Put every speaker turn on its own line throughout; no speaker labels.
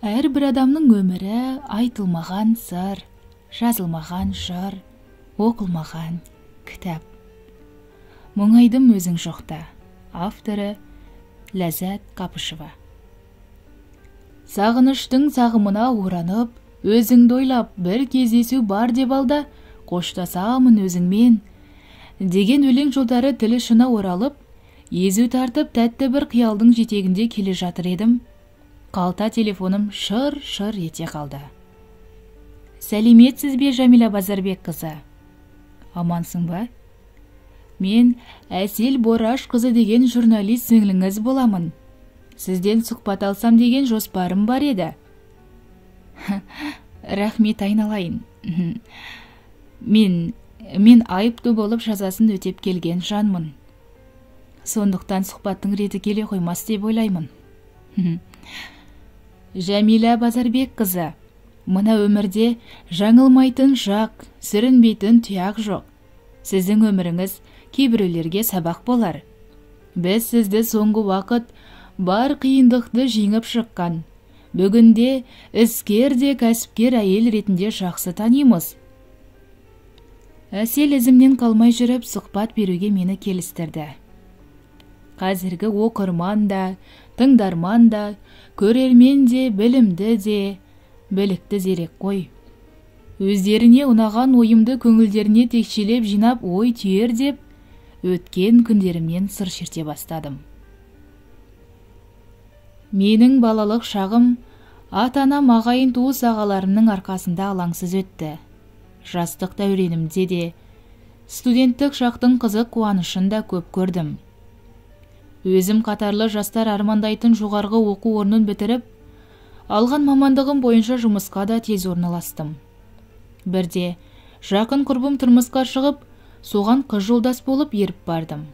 Әрбір адамның өмірі айтылмаған сыр, жазылмаған жыр, оқылмаған кітап. Мұңайдым өзің жоқта. Авторы Ләззат Қапышева. Сағыныштың сағымына оранып, өзіңді ойлап, бір кездесу бар деп алда, қоштасамын өзіңмен деген өлең жолдары тіл ұшына оралып, езу тартып тәтті бір қиялдың жетегінде келе жатыр едім. Қалта телефоным шыр-шыр ете қалды. Сәлеметсіз бе, Жәмила Базарбекқызы? Амансың ба? Мен Әсел Борашқызы деген журналист сіңліңіз боламын. Сізден сұхбат алсам деген жоспарым бар еді. Рахмет айналайын. Мен айыпты болып жазасын өтеп келген жанмын. Сондықтан сұхбаттың реті келе қоймас деп ойлаймын. Жәмила Базарбекқызы, мына өмірде жаңылмайтын жақ, сүрінбейтін тұяқ жоқ. Сіздің өміріңіз кейбіреулерге сабақ болар. Біз сізді соңғы уақыт бар қиындықты жеңіп шыққан, бүгінде іскер де кәсіпкер әйел ретінде жақсы танимыз. Әсел ізімнен қалмай жүріп сұхбат беруге мені келістірді. Қазіргі оқырман да, тыңдарман да, көрермен де, білімді де, білікті зерек қой. Өздеріне ұнаған ойымды көңілдеріне текшелеп жинап ой түйер деп, өткен күндерімнен сыр шерте бастадым. Менің балалық шағым ата-анам, ағайын туыс ағаларымның арқасында алаңсыз өтті. Жастық дәуренімде де, студенттік шақтың қызық қуанышын да көп көрдім. Өзім қатарлы жастар армандайтын жоғарғы оқу орнын бітіріп, алған мамандығым бойынша жұмысқа да тез орналастым. Бірде жақын құрбым тұрмысқа шығып, соған қыз жолдас болып еріп бардым.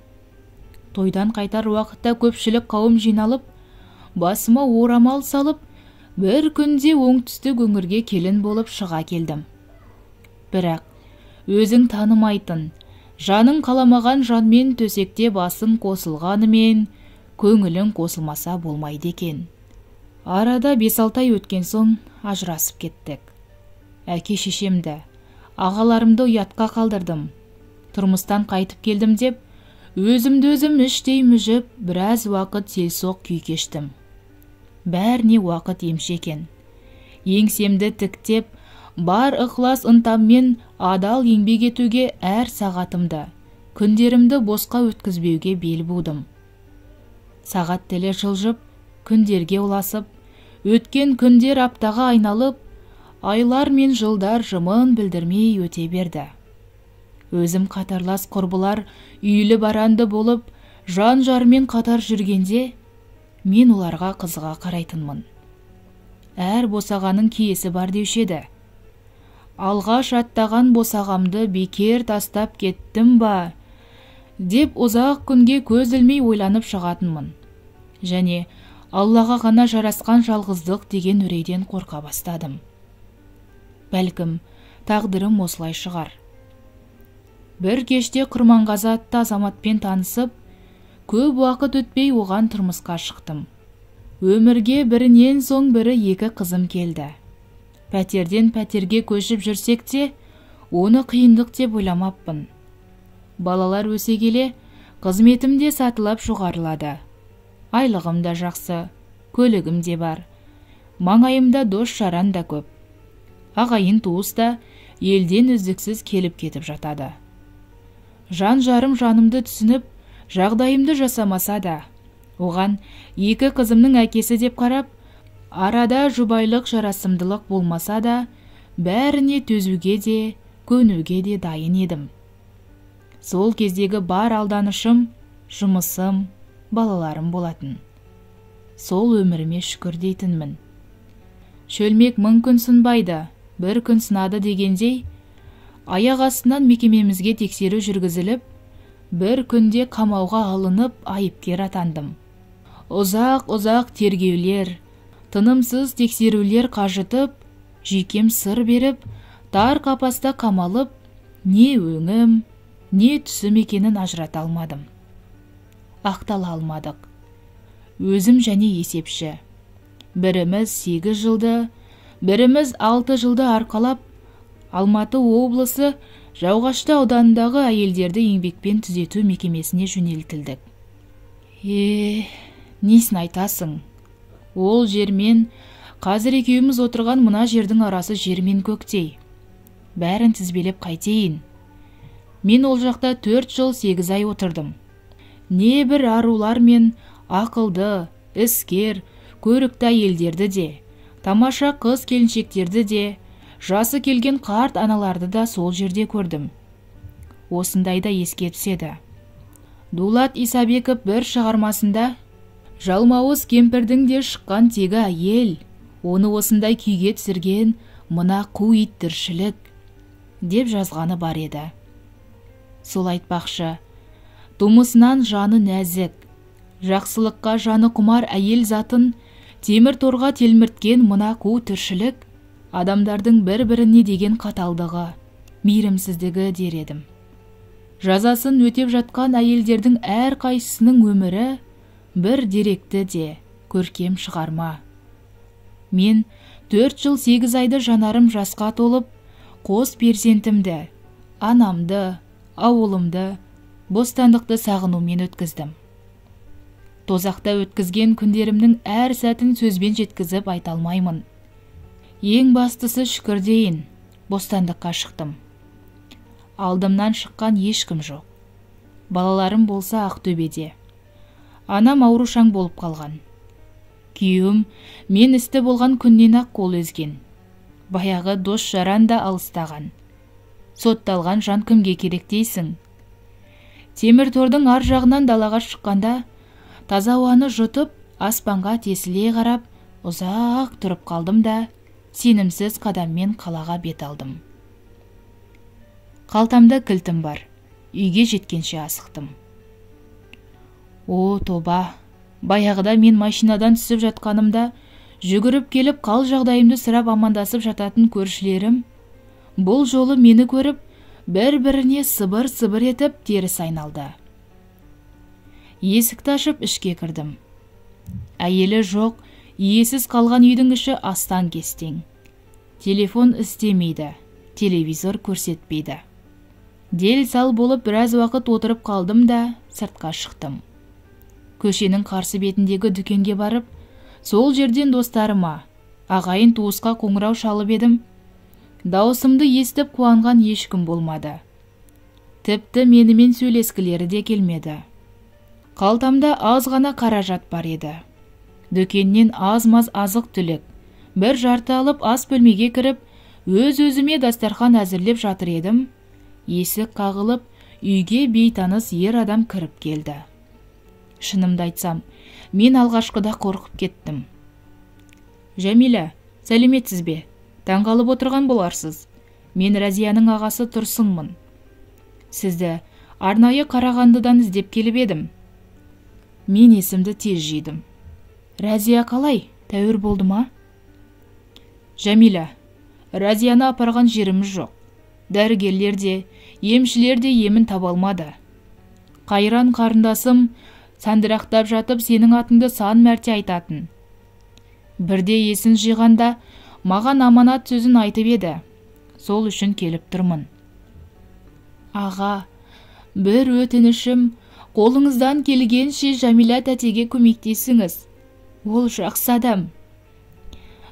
Тойдан қайтар уақытта көпшілік қауым жиналып, басыма орамал салып, бір күнде оңтүстік өңірге келін болып шыға келдім. Бірақ өзің танымайтын, жаның қаламаған жанмен төсекте басың қосылғанымен, көңілің қосылмаса болмайды екен. Арада 5-6 ай өткен соң ажырасып кеттік. Әке шешемді, ағаларымды ұятқа қалдырдым. Тұрмыстан қайтып келдім деп, өзімді өзім іштей мүжіп, біраз уақыт селсоқ күй кештім. Бәріне уақыт емші екен. Еңсемді тіктеп, бар ықылас ынтаммен адал еңбек етуге әр сағатымды, күндерімді босқа өткізбеуге бел будым. Сағат тілі жылжып, күндерге ұласып, өткен күндер аптаға айналып, айлар мен жылдар жымын білдірмей өте берді. Өзім қатарлас құрбылар үйлі баранды болып, жан жарымен қатар жүргенде, мен оларға қызыға қарайтынмын. Әр босағаның киесі бар деуші еді. Алғаш аттаған босағамды бекер тастап кеттім ба, деп ұзақ күнге көз ілмей ойланып шығатынмын. Және Аллаға ғана жарасқан жалғыздық деген үрейден қорқа бастадым. Бәлкім, тағдырым осылай шығар. Бір кеште Құрманғазы атты азаматпен танысып, көп уақыт өтпей оған тұрмысқа шықтым. Өмірге бірінен соң бірі екі қызым келді. Пәтерден пәтерге көшіп жүрсек те, оны қиындық деп ойламаппын. Балалар өсе келе, қызметім де сатылап жоғарылады. Айлығым да жақсы, көлігім де бар. Маңайымда дос жаран да көп. Ағайын туыс та елден үздіксіз келіп кетіп жатады. Жан жарым жанымды түсініп, жағдайымды жасамаса да, оған екі қызымның әкесі деп қарап, арада жұбайлық жарасымдылық болмаса да, бәріне төзуге де, көнуге де дайын едім. Сол кездегі бар алданышым, жұмысым, балаларым болатын. Сол өміріме шүкір дейтінмін. Шөлмек мың күн сынбайды, бір күн сынады дегендей, аяқ астынан мекемемізге тексеру жүргізіліп, бір күнде қамауға алынып айыпкер атандым. Ұзақ-ұзақ тергеулер, тынымсыз тексерулер қажытып, жүйкем сыр беріп, тар қапаста қамалып, не өңім, не түсім екенін ажырата алмадым. Ақтала алмадық. Өзім және есепші. Біріміз 8 жылды, біріміз 6 жылды арқалап, Алматы облысы Жауғашты ауданындағы әйелдерді еңбекпен түзету мекемесіне жөнелтілдік. Несін айтасың? Ол жермен қазір екеуміз отырған мына жердің арасы жермен көктей. Бәрін тізбелеп қайтейін. Мен ол жақта 4 жыл 8 ай отырдым. Не бір арулар мен ақылды, іскер, көрікті әйелдерді де, тамаша қыз келіншектерді де, жасы келген қарт аналарды да сол жерде көрдім. Осындайда еске түседі. Дулат Исабеков бір шығармасында жалмауыз кемпірдің де шыққан тегі әйел, оны осындай күйге түсірген мына қу ит тіршілік деп жазғаны бар еді. Сол айтпақшы, тумысынан жаны нәзік, жақсылыққа жаны құмар әйел затын темір торға телмірткен мына қу тіршілік адамдардың бір-біріне деген қаталдығы, мейірімсіздігі дер едім. Жазасын өтеп жатқан әйелдердің әрқайсысының өмірі бір деректі де көркем шығарма. Мен 4 жыл 8 айды жанарым жасқа толып, қос перзентімді, анамды, ауылымды, бостандықты сағынумен өткіздім. Тозақта өткізген күндерімнің әр сәтін сөзбен жеткізіп айта алмаймын. Ең бастысы шүкір дейін, бостандыққа шықтым. Алдымнан шыққан ешкім жоқ. Балаларым болса Ақтөбеде. Анам аурушаң болып қалған. Күйеуім мен істі болған күннен-ақ қол үзген. Баяғы дос жаран да алыстаған. Сотталған жан кімге керек дейсің? Темір тордың ар жағынан далаға шыққанда таза ауаны жұтып, аспанға тесіле қарап, ұзақ тұрып қалдым да, сенімсіз қадаммен қалаға бет алдым. Қалтамда кілтім бар. Үйге жеткенше асықтым. О, тоба! Баяғыда мен машинадан түсіп жатқанымда жүгіріп келіп қал жағдайымды сұрап амандасып жататын көршілерім бұл жолы мені көріп, бір-біріне сыбыр-сыбыр етіп теріс айналды. Есікті ашып ішке кірдім. Әйелі жоқ, иесіз қалған үйдің іші астан-кестең. Телефон істемейді, телевизор көрсетпейді. Дел сал болып біраз уақыт отырып қалдым да сыртқа шықтым. Көшенің қарсы бетіндегі дүкенге барып, сол жерден достарыма, ағайын туысқа қоңырау шалып едім. Даусымды естіп қуанған ешкім болмады. Тіпті менімен сөйлескілері де келмеді. Қалтамда аз ғана қаражат бар еді. Дүкеннен аз-маз азық-түлік, бір жарты алып ас бөлмеге кіріп, өз-өзіме дастархан әзірлеп жатыр едім. Есік қағылып, үйге бейтаныс ер адам кіріп келді. Шынымды айтсам, мен алғашқыда қорқып кеттім. Жәмила, сәлеметсіз бе? Таңғалып отырған боларсыз. Мен Разияның ағасы Тұрсынмын. Сізді арнайы Қарағандыдан іздеп келіп едім. Мен есімді тез жидым. Разия қалай? Тәуір болды ма? Жәмила, Разияны апарған жеріміз жоқ. Дәрігерлер де, емшілер де емін таба алмады. Қайран қарындасым сандырақтап жатып сенің атыңды сан мәрте айтатын. Бірде есін жиғанда маған аманат сөзін айтып еді. Сол үшін келіп тұрмын. Аға, бір өтінішім, қолыңыздан келгенше Жәмила тәтеге көмектесіңіз. Ол жақсы адам.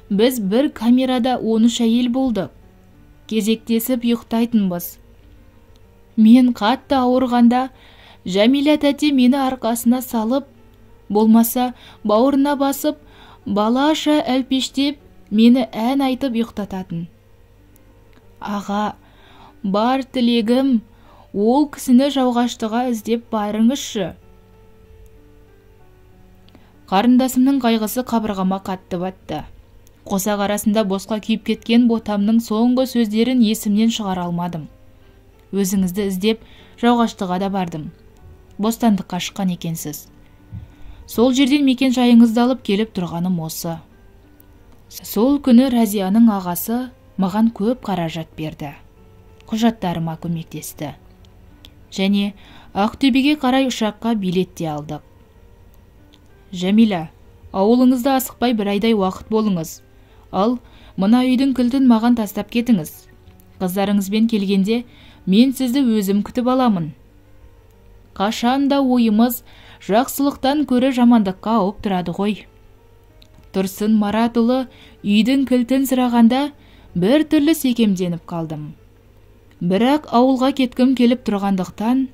Біз бір камерада 13 әйел болдық. Кезектесіп ұйықтайтынбыз. Мен қатты ауырғанда Жәмила тәте мені арқасына салып, болмаса бауырына басып, балаша әлпештеп, мені ән айтып ұйықтататын. Аға, бар тілегім, ол кісіні Жауғаштыға іздеп барыңызшы. Қарындасымның қайғысы қабырғама қатты батты. Қосақ арасында босқа күйіп кеткен ботамның соңғы сөздерін есімнен шығара алмадым. Өзіңізді іздеп Жауғаштыға да бардым. Бостандыққа шыққан екенсіз. Сол жерден мекен жайыңызды алып келіп тұрғаным осы. Сол күні Разияның ағасы маған көп қаражат берді. Құжаттарыма көмектесті. Және Ақтөбеге қарай ұшаққа билет те алдық. Жәмила, Ауылыңызда асықпай бір айдай уақыт болыңыз. Ал мына үйдің кілтін маған тастап кетіңіз. Қыздарыңызбен келгенде мен сізді өзім күтіп аламын. Қашан да ойымыз жақсылықтан көрі жамандыққа ауып тұрады ғой. Тұрсын Маратұлы үйдің кілтін сұрағанда бір түрлі секемденіп қалдым. Бірақ ауылға кеткім келіп тұрғандықтан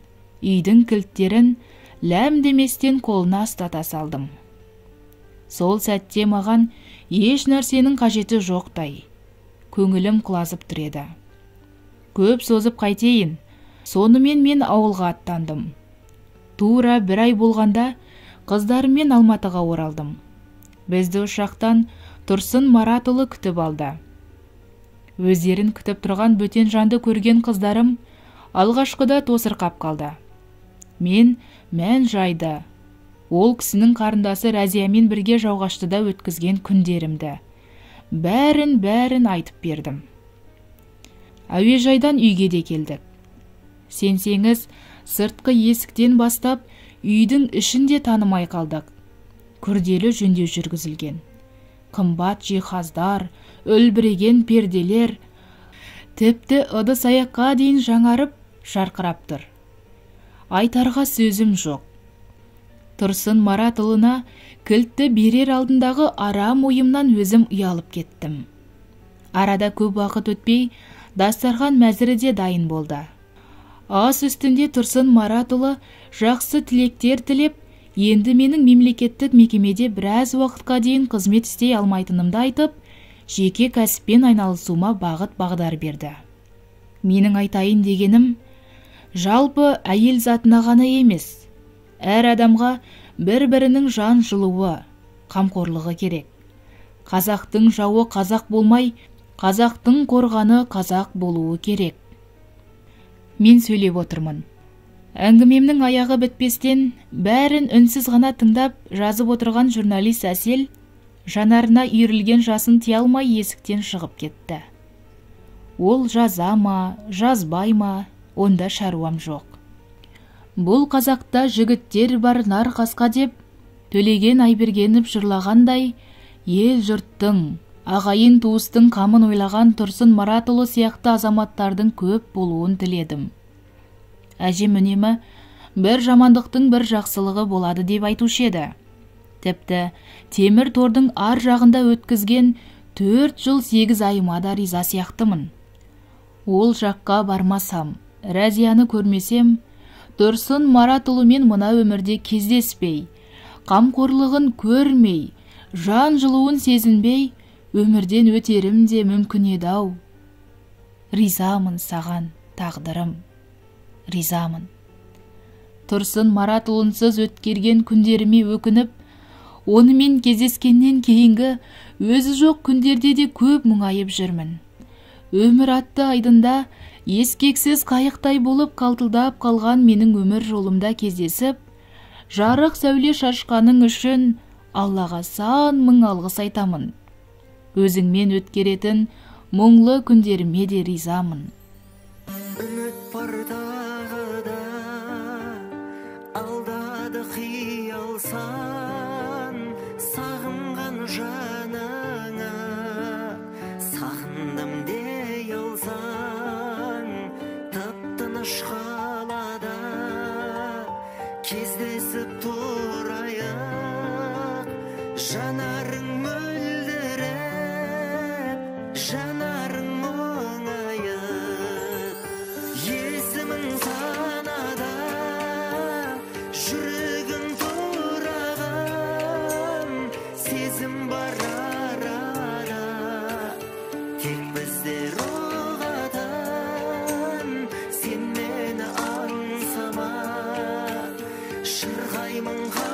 үйдің кілттерін ләм деместен қолына ұстата салдым. Сол сәтте маған еш нәрсенің қажеті жоқтай. Көңілім құлазып тұр еді. Көп созып қайтейін. Сонымен мен ауылға аттандым. Тура бір ай болғанда қыздарыммен Алматыға оралдым. Бізді ұшақтан Тұрсын Маратұлы күтіп алды. Өздерін күтіп тұрған бөтен жанды көрген қыздарым алғашқыда тосырқап қалды. Мен мән жайды, ол кісінің қарындасы Рәзиямен бірге Жауғаштыда өткізген күндерімді бәрін айтып бердім. Әуежайдан үйге де келдік. Сенсеңіз, сыртқы есіктен бастап үйдің ішін де танымай қалдық. Күрделі жөндеу жүргізілген. Қымбат жиһаздар, үлбіреген перделер, тіпті ыдыс аяққа дейін жаңарып, жарқырап тұр. Айтарға сөзім жоқ. Тұрсын Маратұлына кілтті берер алдындағы арам ойымнан өзім ұялып кеттім. Арада көп уақыт өтпей, дастархан мәзірі де дайын болды. Ас үстінде Тұрсын Маратұлы жақсы тілектер тілеп, енді менің мемлекеттік мекемеде біраз уақытқа дейін қызмет істей алмайтынымды айтып, жеке кәсіппен айналысуыма бағыт бағдар берді. Менің айтайын дегенім, жалпы әйел затына ғана емес, әр адамға бір-бірінің жан жылуы, қамқорлығы керек. Қазақтың жауы қазақ болмай, қазақтың қорғаны қазақ болуы керек. Мен сөйлеп отырмын. Әңгімемнің аяғы бітпестен бәрін үнсіз ғана тыңдап жазып отырған журналист Әсел жанарына үйірілген жасын тия алмай есіктен шығып кетті. Ол жаза ма, жазбай ма, онда шаруам жоқ. Бұл қазақта жігіттер бар нар қасқа деп Төлеген Айбергенов жырлағандай, ел жұрттың, ағайын туыстың қамын ойлаған Тұрсын Маратұлы сияқты азаматтардың көп болуын тіледім. Әжем үнемі бір жамандықтың бір жақсылығы болады деп айтушы еді. Тіпті темір тордың ар жағында өткізген 4 жыл 8 айыма да риза сияқтымын. Ол жаққа бармасам, Рәзияны көрмесем, Тұрсын Маратұлымен мына өмірде кездеспей, қамқорлығын көрмей, жан жылуын сезінбей, өмірден өтерім де мүмкін еді-ау. Ризамын саған, тағдырым, ризамын. Тұрсын Маратұлынсыз өткерген күндеріме өкініп, онымен кездескеннен кейінгі өзі жоқ күндерде де көп мұңайып жүрмін. Өмір атты айдында ескексіз қайықтай болып қалтылдап қалған менің өмір жолымда кездесіп, жарық сәуле шашқаның үшін Аллаға сан мың алғыс айтамын. Өзіңмен өткеретін мұңлы күндеріме де ризамын.
Үміт бар тағы да, алдады қиял сан, сағынған жаныңа, сағындым дей алсаң, тып-тыныш қалада, кездесіп тұрайық, жанарың мөлдіреп, жанарың мұңайып, есімің санада, жүрегің тураған, сезім бар арада, тек біздер ұғатын, сен мені аңсама, шырғаймын.